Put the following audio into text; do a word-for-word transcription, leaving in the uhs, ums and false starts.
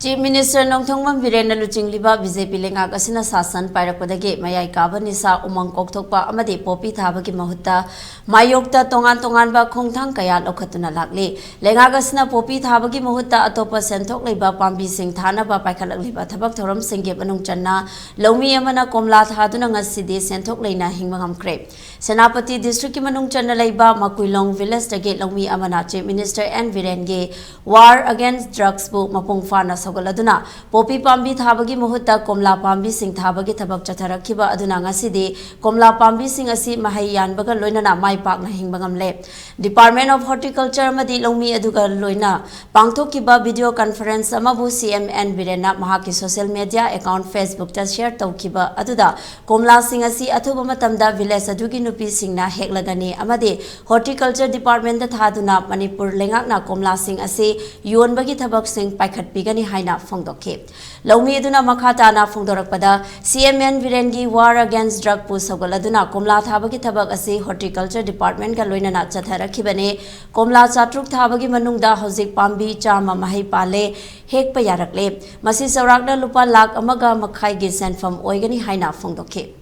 Chief Minister Nongthombam ꯕꯤꯔꯦꯟꯅ ꯂꯨꯆꯤꯡꯂꯤꯕ BJP ꯂꯩꯉꯥꯛ ꯑꯁꯤꯅ ꯁꯥꯁꯟ ꯄꯥꯏꯔꯛꯄꯗꯒꯤ ꯃꯌꯥꯏ ꯀꯥꯕ ꯅꯤꯁꯥ, ꯎꯃꯪ ꯀꯣꯛꯊꯣꯛꯄ ꯑꯃꯗꯤ ꯄꯣꯄꯤ ꯊꯥꯕꯒꯤ ꯃꯍꯨꯠꯇ ꯃꯥꯌꯣꯛꯇ ꯇꯣꯉꯥꯟ ꯇꯣꯉꯥꯟꯕ ꯈꯣꯡꯊꯥꯡ ꯀꯌꯥ ꯂꯧꯈꯠꯇꯨꯅ ꯂꯥꯛꯂꯤ꯫ ꯂꯩꯉꯥꯛ ꯑꯁꯤꯅ ꯄꯣꯄꯤ ꯊꯥꯕꯒꯤ ꯃꯍꯨꯠꯇ ꯑꯇꯣꯞꯄ ꯁꯦꯟꯊꯣꯛ ꯂꯩꯕ ꯄꯥꯝꯕꯤꯁꯤꯡ ꯊꯥꯅꯕ ꯄꯥꯏꯈꯠꯂꯛꯂꯤꯕ ꯊꯕꯛ ꯊꯧꯔꯝꯁꯤꯡꯒꯤ ꯃꯅꯨꯡ ꯆꯟꯅ ꯂꯧꯃꯤ ꯑꯃꯅ ꯀꯣꯝꯂꯥ ꯊꯥꯗꯨꯅ ꯉꯁꯤꯗꯤ ꯁꯦꯟꯊꯣꯛ ꯂꯩꯅ ꯍꯤꯡꯕ ꯉꯝꯈ꯭ꯔꯦ꯫ ꯁꯦꯅꯥꯄꯇꯤ district ꯀꯤ ꯃꯅꯨꯡ ꯆꯟꯅ ꯂꯩꯕ ꯃꯀꯨꯏꯂꯣꯡ village ꯇꯒꯤ ꯂꯧꯃꯤ ꯑꯃꯅ Chief Minister ꯑꯦꯟ ꯕꯤꯔꯦꯟꯒꯤ War Against Drugs ꯄꯨ ꯃꯄꯨꯡ ꯐꯥꯅ ꯁꯧꯒꯠꯂꯗꯨꯅ ꯄꯣꯄꯤ ꯄꯥꯝꯕꯤ ꯊꯥꯕꯒꯤ ꯃꯍꯨꯠꯇ ꯀꯣꯝꯂꯥ ꯄꯥꯝꯕꯤꯁꯤꯡ ꯊꯥꯕꯒꯤ ꯊꯕꯛ ꯆꯠꯊꯔꯛꯈꯤꯕ ꯑꯗꯨꯅ ꯉꯁꯤꯗꯤ ꯀꯣꯝꯂꯥ ꯄꯥꯝꯕꯤꯁꯤꯡ ꯑꯁꯤ ꯃꯍꯩ ꯌꯥꯟꯕꯒ ꯂꯣꯏꯅꯅ ꯃꯥꯏ ꯄꯥꯛꯅ ꯍꯤꯡꯕ ꯉꯝꯂꯦ꯫ Department of Horticulture ꯑꯃꯗꯤ ꯂꯧꯃꯤ ꯑꯗꯨꯒ ꯂꯣꯏꯅ ꯄꯥꯡꯊꯣꯛꯈꯤꯕ video conference ꯑꯃꯕꯨ ꯁꯤ ꯑꯦꯝ ꯑꯦꯟ ꯕꯤꯔꯦꯟꯅ ꯃꯍꯥꯛꯀꯤ social media account Facebook ꯇ share ꯇꯧꯈꯤꯕ ꯑꯗꯨꯗ ꯀꯣꯝꯂꯥꯁꯤꯡ ꯑꯁꯤ ꯑꯊꯨꯕ ꯃꯇꯝꯗ village ꯑꯗꯨꯒꯤ ꯅꯨꯄꯤꯁꯤꯡꯅ ꯍꯦꯛꯂꯒꯅꯤ ꯑꯃꯗꯤ Horticulture Department ꯇ ꯊꯥꯗꯨꯅ ꯃꯅꯤꯄꯨꯔ ꯂꯩꯉꯥꯛꯅ ꯀꯣꯝꯂꯥꯁꯤꯡ ꯑꯁꯤ ꯌꯣꯟꯕꯒꯤ ꯊꯕꯛꯁꯤꯡ ꯄꯥꯏꯈꯠꯄꯤꯒꯅꯤ ꯍꯥꯏꯅ ꯐꯣꯡꯗꯣꯛꯈꯤ꯫ ꯂꯧꯃꯤ ꯑꯗꯨꯅ ꯃꯈꯥ ꯇꯥꯅ ꯐꯣꯡꯗꯣꯔꯛꯄꯗ, ꯁꯤ ꯑꯦꯝ ꯑꯦꯟ ꯕꯤꯔꯦꯟꯒꯤ War Against Drug ꯄꯨ ꯁꯧꯒꯠꯂꯗꯨꯅ ꯀꯣꯝꯂꯥ ꯊꯥꯕꯒꯤ ꯊꯕꯛ ꯑꯁꯤ Horticulture Department ꯀ ꯂꯣꯏꯅꯅ ꯆꯠꯊꯔꯛꯈꯤꯕꯅꯤ꯫ ꯀꯣꯝꯂꯥ ꯆꯥꯇ꯭ꯔꯨꯛ ꯊꯥꯕꯒꯤ ꯃꯅꯨꯡꯗ ꯍꯧꯖꯤꯛ ꯄꯥꯝꯕꯤ ꯆꯥꯝꯃ ꯃꯍꯩ ꯄꯥꯜꯂꯦ, ꯍꯦꯛꯄ ꯌꯥꯔꯛꯂꯦ꯫ ꯃꯁꯤ ꯆꯥꯎꯔꯥꯛꯅ ꯂꯨꯄꯥ ꯂꯥꯈ ꯑꯃꯒ ꯃꯈꯥꯏꯒꯤ ꯁꯦꯟꯐꯝ ꯑꯣꯏꯒꯅꯤ ꯍꯥꯏꯅ ꯐꯣꯡꯗꯣꯛꯈꯤ꯫